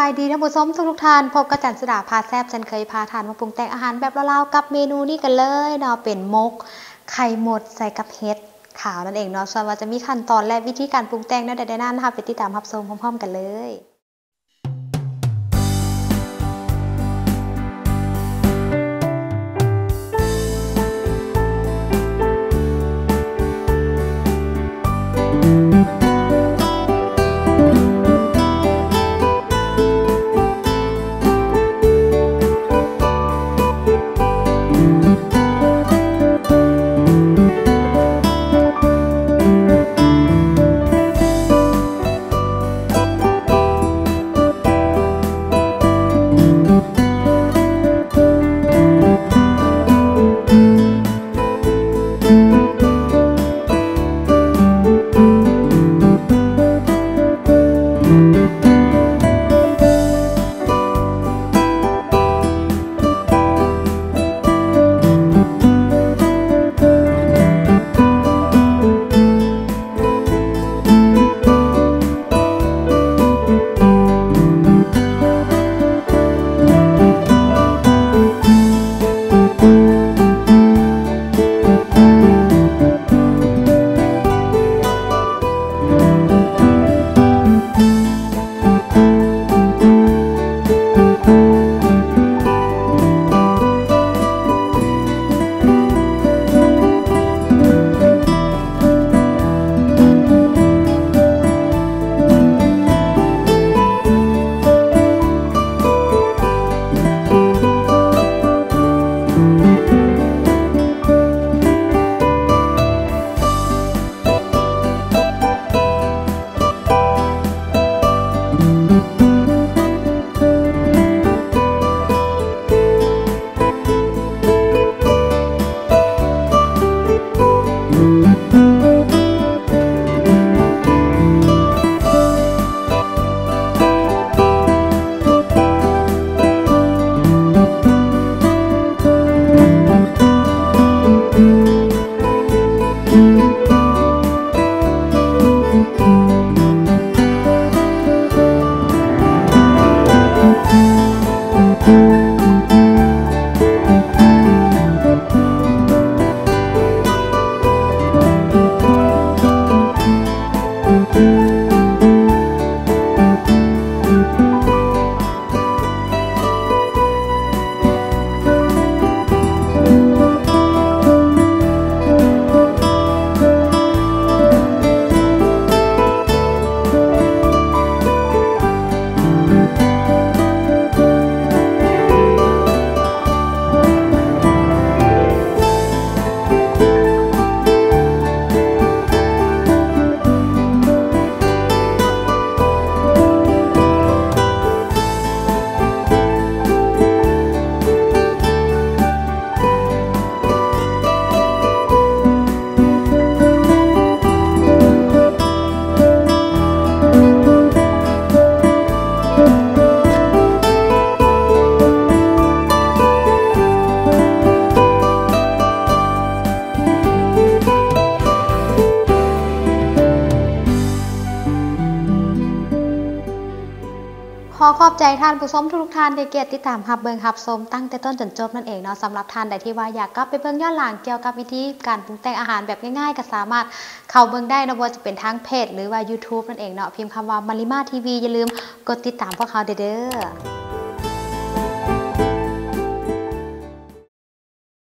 ສະບາຍດີທ່ານຜູ້ຊົມທຸກໆທ່ານ, ພົບກັບຈັນສຸດາພາແຊບເຊັ່ນເຄີຍ, ພາທ່ານມາປຸງແຕ່ງອາຫານແບບລາວໆກັບເມນູນີ້ກັນເລີຍເນາະ, ເປັນໝົກໄຂ່ມົດໃສ່ກັບເຫັດຂາວນັ້ນເອງເນາະ. ສ່ວນວ່າຈະມີຂັ້ນຕອນ ແລະ ວິທີການປຸງແຕ່ງແນວໃດແດ່ນັ້ນ, ເຮົາໄປຕິດຕາມຮັບຊົມພ້ອມໆກັນເລີຍ. ຂໍຂອບໃຈທ່ານຜູ້ຊົມທຸກໆທ່ານທີ່ກຽດຕິດຕາມຮັບເບິ່ງຮັບຊົມຕັ້ງແຕ່ຕົ້ນຈົນຈົບນັ້ນເອງເນາະ. ສຳລັບທ່ານໃດທີ່ວ່າຢາກກັບໄປເບິ່ງຍ້ອນຫຼັງກ່ຽວກັບວິທີການປຸງແຕ່ງອາຫານແບບງ່າຍໆ ກໍສາມາດເຂົ້າເບິ່ງໄດ້ເນາະ, ບໍ່ວ່າຈະເປັນທາງເພຈ ຫຼືວ່າ YouTube ນັ້ນເອງເນາະ. ພິມຄຳວ່າ Malima TV ຢ່າລືມກົດຕິດຕາມພວກເຮົາເດີ້.